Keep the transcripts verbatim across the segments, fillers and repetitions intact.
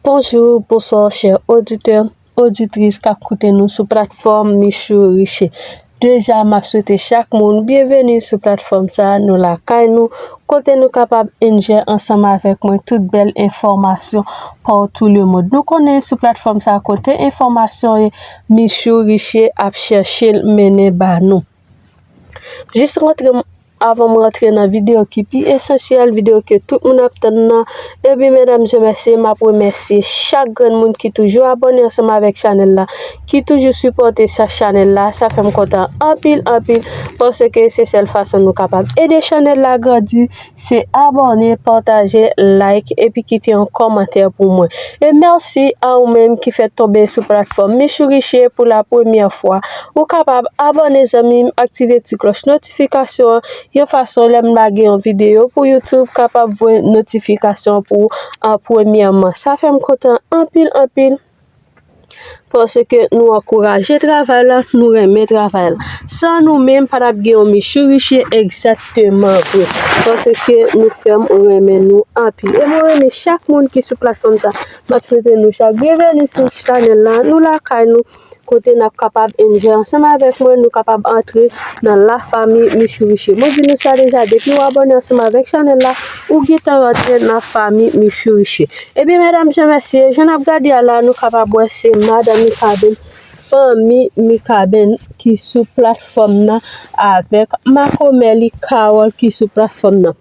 Bonjou, bonswa, chè oditè, oditris k ap koute nou sou platfòm Michou Riche. Deja, m ap swete chak moun byenveni sou platfòm sa a, nou lakay nou, kote nou kapab enjoy ansanm avèk mwen tout bèl enfòmasyon partout le monde. Nou konnen sou platfòm sa a, kote enfòmasyon ye, Michou Riche ap chèche l mennen ba nou. Jis rantre m, avan m rantre nan videyo ki pi esansyèl, videyo ke tout moun ap tann nan, ebyen, medam e mesye, m ap remèsye chak grenn moun ki toujou abòne ansanm avèk chanèl la, ki toujou sipòte sa chanèl la. Sa fè m kontan anpil, anpil, paske se sèl fason nou kapab ede chanèl la grandi, se abòne, pataje, like, epi kite yon kòmantè pou mwen. E mèsi a ou menm ki fèk tonbe sou platfòm Michou Riche pou la premyè fwa. Ou kapab abòne, zanmi m, aktive ti klòch notifikasyon an, yon fason lè m lage yon videyo pou YouTube kapab voye notifikasyon pou ou an premyèman. Sa fè m kontan anpil, anpil, paske nou ankouraje travay la, nou renmen travay la. San nou menm, pa t ap gen yon Michou Riche egzakteman vre, paske nou fè m renmen nou anpil. E mwen renmen chak moun ki sou platfòm sa. M ap swete nou chak byenveni sou chanèl la, nou lakay nou, kote n ap kapab enjoy ansanm avèk mwen, nou kapab antre nan lafanmi Michou Riche. Mwen di nou sa deja, depi w abòne ansanm avèk chanèl la, ou gentan rantre nan fanmi Michou Riche. Ebyen, medam e mesye, jan n ap gade a la, nou kapab wè se madanm Mikaben, fanmi Mikaben ki sou platfòm nan avèk makomè li Carole ki sou platfòm nan.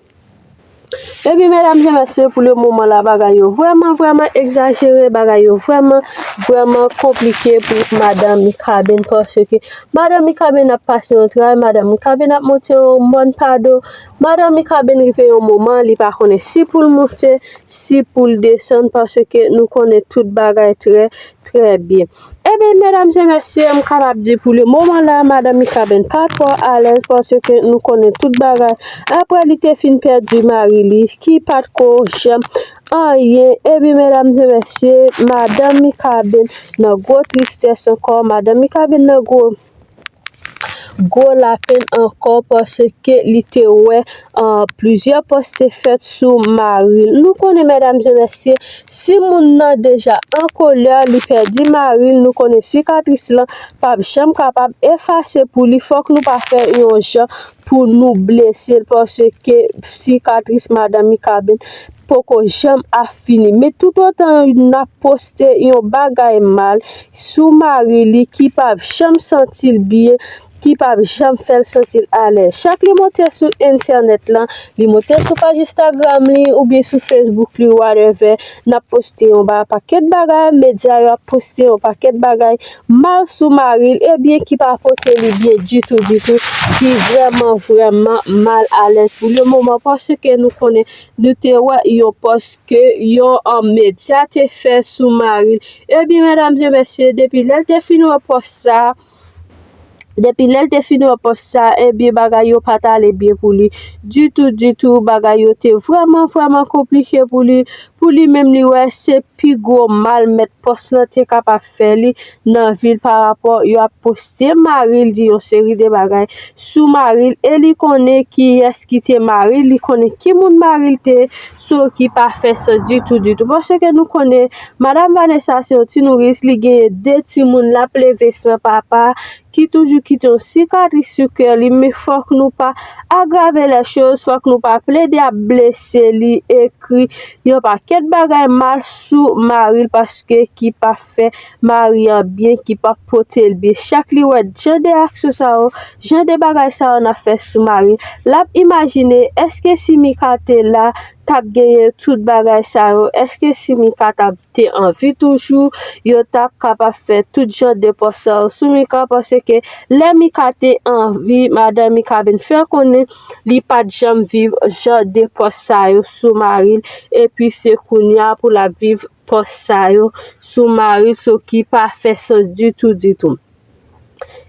Ebyen, medam e mesye, pou le moman la, bagay yo vrèman, vrèman egzajere, bagay yo vrèman, vrèman konplike pou madanm Mikaben, paske madanm Mikaben ap pase yon tray, madanm Mikaben ap monte yon mòn pado, madanm Mikaben rive yon moman, li pa konnen si pou l monte, si pou l desann, paske nou konnen tout bagay trè, trè byen. Ebyen, medam e mesye, m kapab di pou le moman la, madanm Mikaben pa twò alèz, paske nou konnen tout bagay. Apre li te fin pèdi mari li, ki pa t ko janm anyen. Ebyen, medam e mesye, madanm Mikaben nan gwo tristès ankò, madanm Mikaben nan gwo, gwo lapenn ankò, paske li te wè, ah, plizyè pòs te fèt sou mari l. Nou konnen, medam e mesye, si moun nan deja an kolè, li pèdi mari l, nou konnen sikatris lan p ap janm kapab efase pou li. Fòk nou pa fè yon jan pou nou blese l, paske sikatris madanm Mikaben poko janm ap fini. Men toutotan n ap poste yon bagay mal sou mari li ki p ap janm santi l byen, ki p ap janm fè l santi l alèz. Chak li monte sou entènèt lan, li monte sou paj Instagram li oubyen sou Facebook li, whatever, n ap poste yon ba-, pakèt bagay, medya yo ap poste yon pakèt bagay mal sou mari l, ebyen ki pa pote li byen ditou, ditou, ki vrèman, vrèman mal alèz pou le moman, paske nou konnen nou te wè yon pòs ke yon, an, medya te fè sou mari l. Ebyen, medam e mesye, depi lè l te fin wè pòs sa, depi lè l te fin wè pòs sa, ebyen, bagay yo pa t ale byen pou li ditou, ditou. Bagay yo te vrèman, vrèman konplike pou li. Pou li menm, li wè se pi gwo mal mèt pòs lan te kapab fè li nan vi l, parapò yo ap poste mari l, di yon seri de bagay sou mari l, e li konnen kiyès ki te mari l, li konnen ki moun mari l te ye, so ki pa fè sans ditou, ditou. Paske nou konnen, madanm Vanessa se yon ti nouris, li genyen de timoun, l ap leve san papa, ki toujou kite yon sikatris sou kè li, men fòk nou pa agrave lè choz, fòk nou pa plede ap blese li, ekri yon pakèt bagay mal sou mari l, paske ki pa fè mari an byen, ki pa pote l byen. Chak li wè jan de aksyon sa yo, jan de bagay sa yo n ap fè sou mari l, l ap imajine, èske si Mika te la, t ap genyen tout bagay sa yo? Èske si Mika t ap te anvi toujou, yo t ap kapab fè tout jan de pòs sa yo sou Mika, paske lè Mika te anvi, madanm Mikaben fè konnen li pa t janm viv jan de pòs sa yo sou mari l, epi se kounye a pou l ap viv pòs sa yo sou mari l, so ki pa fè sans ditou, ditou.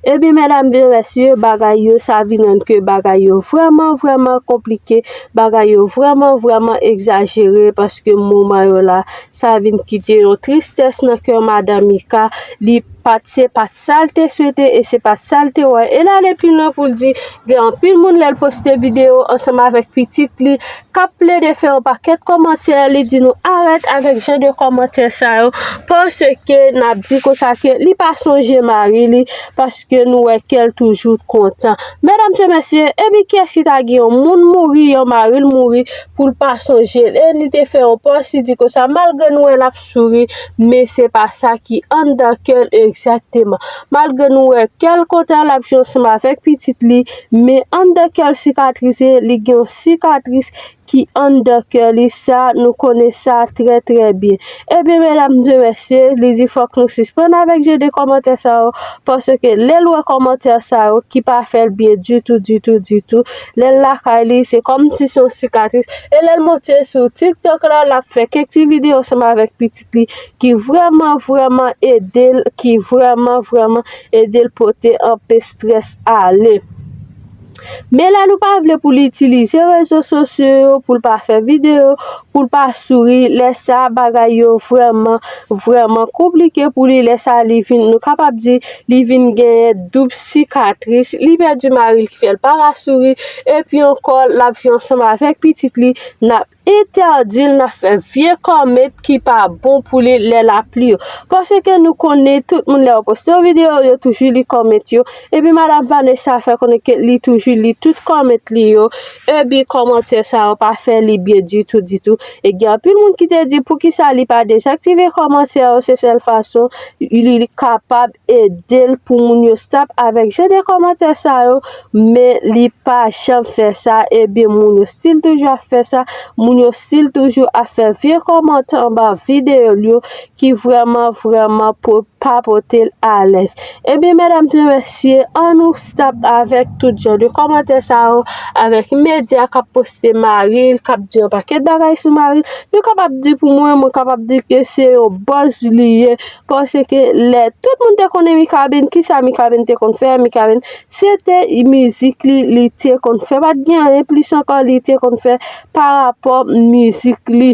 Ebyen, medam e mesye, bagay yo, sa vin rann ke bagay yo vrèman, vrèman konplike, bagay yo vrèman, vrèman egzajere, paske moman yo la, sa vin kite yon tristès nan kè madanm Mika, li pa t, se pa t sa l te swete e se pa t sa l te wè. E l ale pi lwen pou l di, gen anpil moun lè l poste videyo ansanm avèk pitit li k ap plede fè yon pakèt kòmantè, li di nou arèt avèk jan de kòmantè sa yo, paske n ap di konsa ke li pa sonje mari li, paske nou wè kè l toujou kontan. Medam e mesye, epi kiyès ki ta gen yon moun mouri, yon mari l mouri, pou l pa sonje l? E li te fè yon pòs, li di konsa, malgre nou wè l ap souri, men se pa sa ki anndan kè l egzakteman. Malgre nou wè kè l kontan, l ap jwe ansanm avèk pitit li, men anndan kè l sikatrise, li gen yon sikatris ki anndan kè li, sa nou konnen sa trè, trè byen. Ebyen, medam e mesye, li di fòk nou sispann avèk jan de kòmantè sa yo, paske lè l wè kòmantè sa yo ki pa fè l byen ditou, ditou, ditou, lè l lakay li, se kòmsi se yon sikatris. E lè l monte sou TikTok la, l ap fè kèk ti videyo ansanm avèk pitit li ki vrèman, vrèman ede l, ki vrèman, vrèman ede l pote anpe estrès ale. Men lè nou pa vle pou l itilize rezo sosyo yo, pou l pa fè videyo, pou l pa souri, lè sa bagay yo vrèman, vrèman konplike pou li. Lè sa li vin, nou kapab di, li vin genyen doub sikatris, li pèdi mari l ki fè l pa ka souri, epi ankò l ap jwe ansanm avèk pitit li, n ap entèdi l, n ap fè vye kòmant ki pa bon pou li lè l ap li yo. Paske nou konnen tout moun lè yo poste yon videyo, yo toujou li kòmant yo. Epi madam Vanessa fè konnen ke li toujou li tout kòmant li yo. Epi kòmantè sa yo pa fè li byen ditou, ditou. E gen anpil moun ki te di poukisa li pa dezaktive kòmantè yo, se sèl fason li, li kapab ede l pou moun yo stop avèk jan de kòmantè sa yo, men li pa janm fè sa. Ebyen, moun yo still toujou ap fè sa, moun yo still toujou ap fè vye kòmantè anba videyo l yo ki vrèman, vrèman po-, pa pote l alèz. Ebyen, medam e mesye, ann nou stop avèk tout jan de kòmantè sa yo, avèk medya k ap poste mari l, k ap di yon pakèt bagay sou mari l. Nou kapab di pou mwen, mwen kapab di ke se yon buzz li ye, paske lè tout moun te konnen Mikaben, kisa Mikaben te konn fè? Mikaben, se te mizik li, li te konn fè. Pa t gen anyen plis ankò li te konn fè pa rapò mizik li.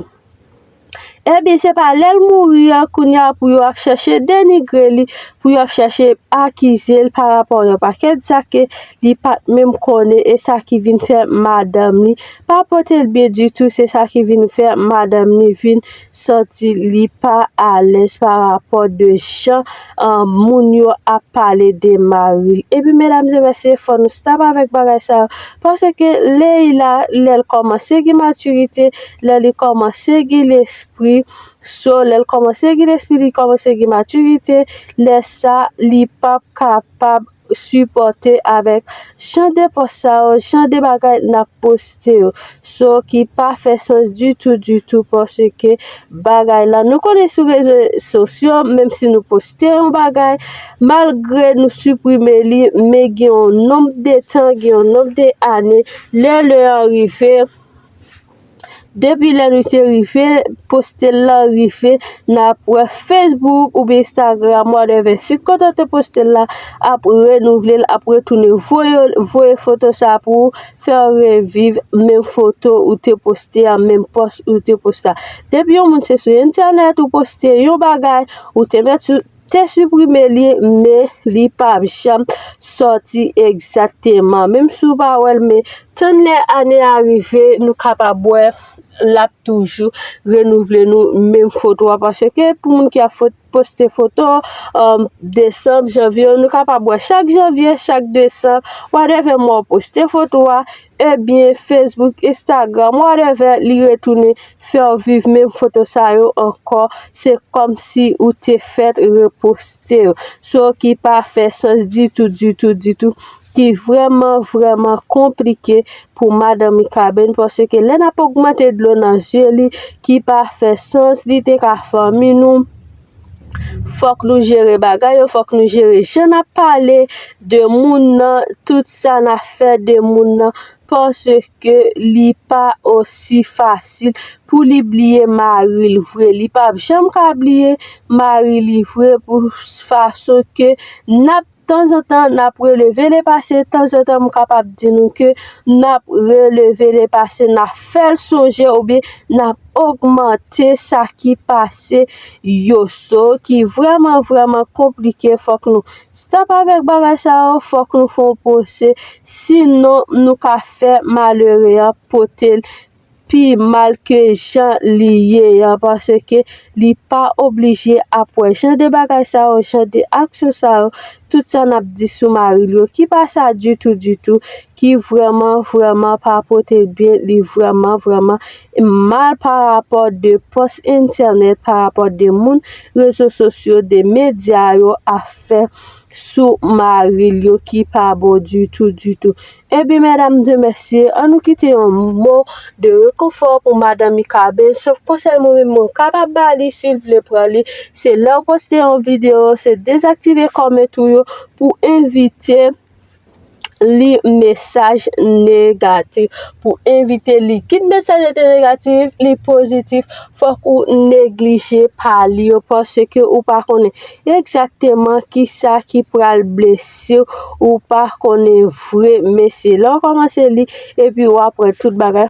Ebyen, se pa lè l mouri an, kounye a pou yo ap chèche denigre li, pou yo ap chèche akize l pa rapò yon pakèt zak ke li pa t menm konnen, e sa ki vin fè madanm li pa pote l byen ditou, se sa ki vin fè madanm li vin santi li pa alèz pa rapò de jan, ah, moun yo ap pale de mari l. Epi, medam e mesye, fò nou stop avèk bagay sa yo, paske Leila, lè l kòmanse gen matirite, lè li kòmanse gen lespri, so, lè l kòmanse gen lespri, li kòmanse gen matirite, lè sa, li p ap kapab sipòte avèk jan de pòs sa yo, jan de bagay n ap poste yo. So, ki pa fè sans ditou, ditou, paske bagay la, nou konnen sou rezo sosyo, menm si nou poste yon bagay, malgre nou siprime li, men gen yon nonb de tan, gen yon nonb de ane, lè lè an rive, depi lè nou te rive, poste l lan rive, n ap wè Facebook oubyen Instagram, whatever, sit kote w te poste l la, ap renouvle l, ap retounen voye, voye foto sa pou w, fè w reviv menm foto ou te poste a, menm pòs ou te poste a. Depi yon moun se sou entènèt ou poste yon bagay, ou te mèt sou, te siprime li, men li p ap janm sòti egzakteman. Menm si w pa wè l, men tann lè ane a rive, nou kapab wè l ap toujou renouvle nou menm foto a, paske pou moun ki ap fot-, poste foto, um, desanm, janvye, nou kapab wè chak janvye, chak desanm, whatever mwa w poste foto a, ebyen, Facebook, Instagram, whatever, li retounen fè w viv menm foto sa yo ankò. Se kòmsi ou te fèt reposte yo. So, ki pa fè sans ditou, ditou, ditou. Ki vrèman, vrèman konplike pou madanm Mikaben, paske lè n ap ogmante dlo nan zye li, ki pa fè sans, li te ka fanmi nou. Fòk nou jere bagay yo, fòk nou jere jan n ap pale de moun nan, tout sa n ap fè de moun nan, paske li pa osi fasil pou li bliye mari l vre. Li p ap janm ka bliye mari li vre pou fason ke n ap tanzantan n ap releve le pase, tanzantan m kapab di nou ke n ap releve le pase, n ap fè l sonje oubyen n ap ogmante sa ki pase yo. So, ki vrèman, vrèman konplike, fòk nou stop avèk bagay sa yo, fòk nou fè yon pwose, sinon nou ka fè malere a pote l pi mal ke jan li ye an, paske li pa oblije ap wè jan de bagay sa yo, jan de aksyon sa yo, tout sa n ap di sou mari l yo, ki pa sa ditou, ditou, ki vrèman, vrèman pa pote l byen, li vrèman, vrèman mal pa rapò de pòs entènèt, pa rapò de moun rezo sosyo, de medya yo ap fè sou mari l yo ki pa bon ditou, ditou. Ebyen, medam e mesye, an nou kite yon mo de rekonfò pou madanm Mikaben. Sof konsèy mwen menm mwen kapab ba li, si l vle pran li, se lè w poste yon videyo, se dezaktive kòmant ou yo pou evite li mesaj negatif. Pou evite li kit mesaj yo te negatif, li pozitif, fòk ou neglije pa li yo, paske ou pa konnen egzakteman kisa ki pral blese w, ou pa konnen vre, mesye. Lè w kòmanse li, epi w ap wè tout bagay.